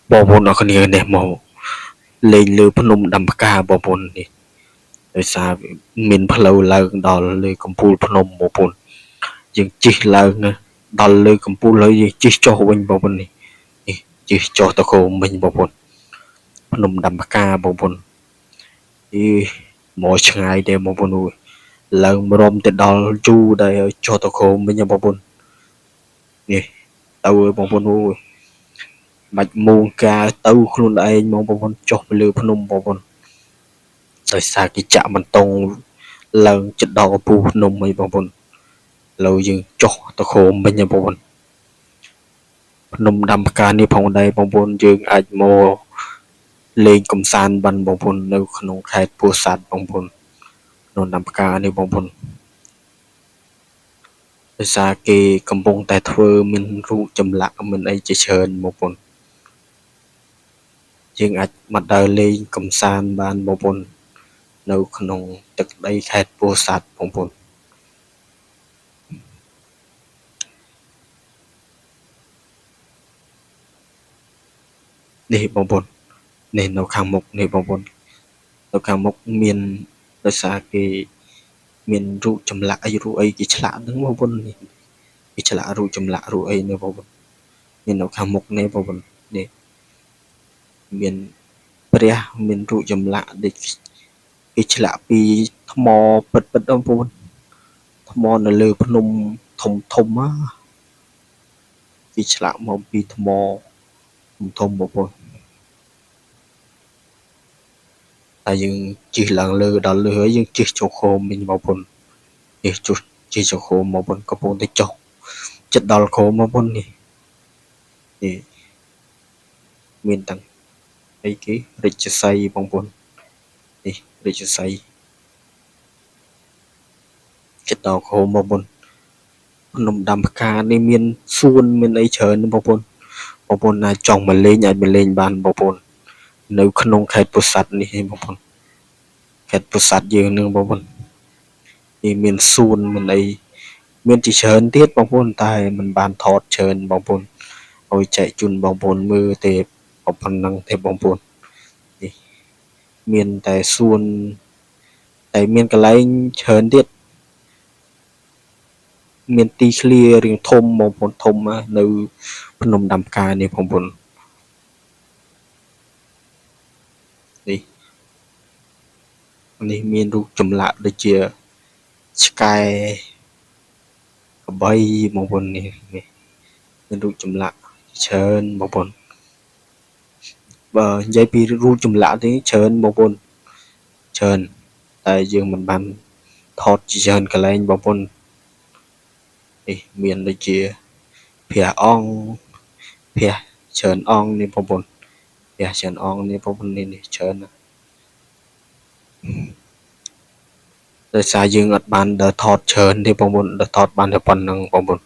បងប្អូនអរគ្នានេះមកលេងលើភ្នំដាំផ្កាបងប្អូននេះដោយសារមានផ្លូវឡើងដល់លើកំពូលភ្នំបងប្អូនយើងជិះឡើងដល់លើកំពូលហើយយើងជិះចុះវិញបងប្អូននេះនេះជិះចុះទៅក្រោមវិញបងប្អូនភ្នំដាំផ្កាបងប្អូនអីមកឆ្ងាយទេបងប្អូនអើយឡើងរំទៅដល់យូរដែរចុះទៅក្រោមវិញបងប្អូននេះទៅបងប្អូនអើយបាច់មួងការទៅខ្លួនឯងមកបងប្អូនចុះទៅលើភ្នំបងប្អូនដោយសារគេចាក់បន្តងឡើងចិត្តដល់កំពូលភ្នំអីបងប្អូនឥឡូវយើងចុះទៅក្រោមវិញបងប្អូនភ្នំដាំផ្កានេះផងដែរបងប្អូនយើងអាចមកលេងកំសាន្តបានបងប្អូននៅក្នុងខេត្តពោធិ៍សាត់បងប្អូនភ្នំដាំផ្កានេះបងប្អូនដោយសារគេកំពុងតែធ្វើមានរូបចម្លាក់មានអីជាច្រើនបងប្អូនយើងអាចមកដើរលេងកំសាន្តបានបងប្អូននៅក្នុងទឹកដីខេត្តពោធិ៍សាត់បងប្អូននេះបងប្អូននេះនៅខាងមុខនេះបងប្អូននៅខាងមុខមានដោយសារគេមានរូបចម្លាក់អីរូបអីគេឆ្លាក់ហ្នឹងបងប្អូននេះគេឆ្លាក់រូបចម្លាក់រូបអីនេះបងប្អូនមាននៅខាងមុខនេះបងប្អូននេះមានព្រះមានរូបចម្លាក់ដូចគេឆ្លាក់ពីថ្មពិតៗបងប្អូនថ្មនៅលើភ្នំធំធំណាគេឆ្លាក់មកពីថ្មធំៗបងប្អូនតែយើងជិះឡើងលើដល់លើហើយយើងជិះចូលក្រោមវិញបងប្អូននេះជិះចូលក្រោមបងប្អូនកំពុងតែចុះចិត្តដល់ក្រោមបងប្អូននេះនេះមានទាំងអីគេរិជ្ជសីបងប្អូននេះរិជ្ជសីចិត្តដល់ក្រោមបងប្អូនភ្នំដាំផ្កានេះមានសួនមានអីច្រើនបងប្អូនបងប្អូនណាចង់មកលេងអាចមកលេងបានបងប្អូននៅក្នុងខេត្តពោធិ៍សាត់នេះឯងបងប្អូនខេត្តពោធិ៍សាត់យើងនឹងបងប្អូននេះមានសួនមានអីមានជាច្រើនទៀតបងប្អូនតែមិនបានថតច្រើនបងប្អូនឲ្យចែកជូនបងប្អូនមើលទេប៉ុណ្ណឹងទេបងប្អូននេះមានតែសួនតែមានកន្លែងច្រើនទៀតមានទីធ្លារៀងធំបងប្អូនធំណានៅភ្នំដាំផ្កានេះបងប្អូននេះនេះមានរូបចម្លាក់ដូចជាឆ្កែក្របីបងប្អូននេះនេះមានរូបចម្លាក់ច្រើនបងប្អូនបើនិយាយពីរូបចម្លាក់ទេច្រើនបងប្អូនច្រើនតែយើងមិនបានថតជាច្រើនកន្លែងបងប្អូននេះមានដូចជាព្រះអង្គព្រះច្រើនអង្គនេះបងប្អូនព្រះច្រើនអង្គនេះបងប្អូននេះច្រើនណាស់ដោយសារយើងអត់បានដើរថតច្រើនទេបងប្អូនដើរថតបានតែប៉ុណ្្នឹងបងប្អូន